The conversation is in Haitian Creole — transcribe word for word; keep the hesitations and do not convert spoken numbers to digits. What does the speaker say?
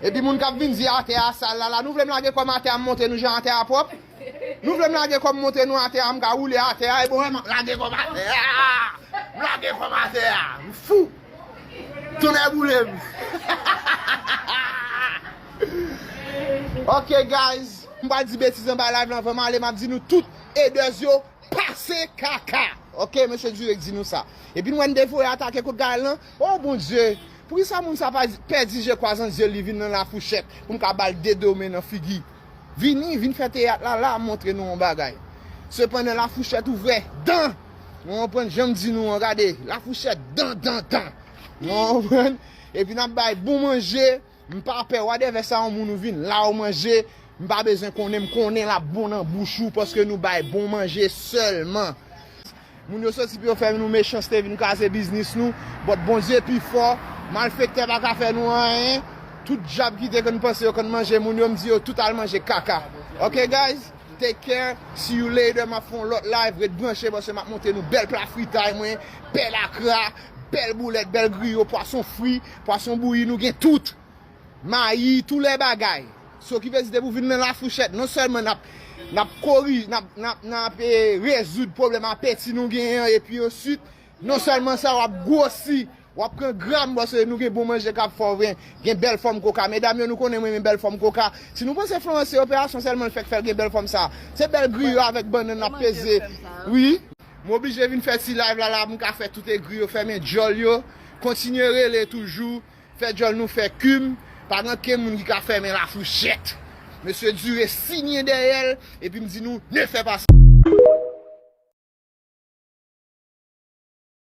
Epi moun k ap vin di atè a sal la, la, nou vle m lage kò m atè a, m montre nou jan atè a pwòp? Nou vle m lage kò m montre nou atè a, m ka woule atè a, e bon, m ap lage kò m atè a! M lage kò m atè a! M fou! Tonnè boule m! Ok, guys, m pral di betiz anba live lan, avan m ale, m ap di nou tout haters yo, pase kaka. Ok, mesye Duré k di nou sa. Epi nou wè n te voye atake kot Gaël lan. Oh, Bondye, poukisa moun sa pa pèdi je kwa zan zye li vin nan Lafouchèt pou m ka ba l de do men nan figi? Vini, vin fè teyat la, la, m montre nou yon bagay. Sepandan, Lafouchèt ouvè dan. Ou konprann jan m di nou an, gade, Lafouchèt dan, dan, dan. Ou konprann? Epi n ap bay bon manje. M pa pè, wadèvè sa yon moun ou vin la ou manje, m pa bezwen konnen, m konnen l ap bon nan bouch ou paske nou bay bon manje sèlman. Moun yo soti pou yo fè nou mechanste, vin kraze biznis nou, but Bondye pi fò, malfektè pa ka fè nou anyen, tout djab ki te konn panse yo konn manje moun yo, m di yo tout al manje kaka. Ok, guys? Take care, see you later, m ap fè yon lòt live, ret branche paske m ap montre nou bèl pla fritay mwen, bèl akra, bèl boulèt, bèl griyo, pwason fri, pwason bouyi, nou gen tout. Mayi, tou lè bagay. So ki vle di depi w vin nan Lafouchèt, non sèlman n ap, n ap korije, n ap, n ap, n ap, eh, rezoud pwoblèm apeti nou genyen an, epi answit, non sèlman sa, w ap gwosi, w ap pran gram, paske nou gen bon manje k ap fè w ven, gen bèl fòm koka. Medam yo, nou konnen m renmen bèl fòm koka. Si nou panse Florence se operasyon sèlman l fèk fè l gen bèl fòm sa, se bèl griyo avèk bannann n ap peze. Wi. M oblije vin fè ti live la, la, pou m ka fè tout egri yo fèmen djòl yo. Kontinye rele toujou. Fè djòl nou fè kum. Pa gen okenn moun ki ka fèmen Lafouchèt. Mesye Duré siyen dèyè l, epi m di nou, ne fè pa sa.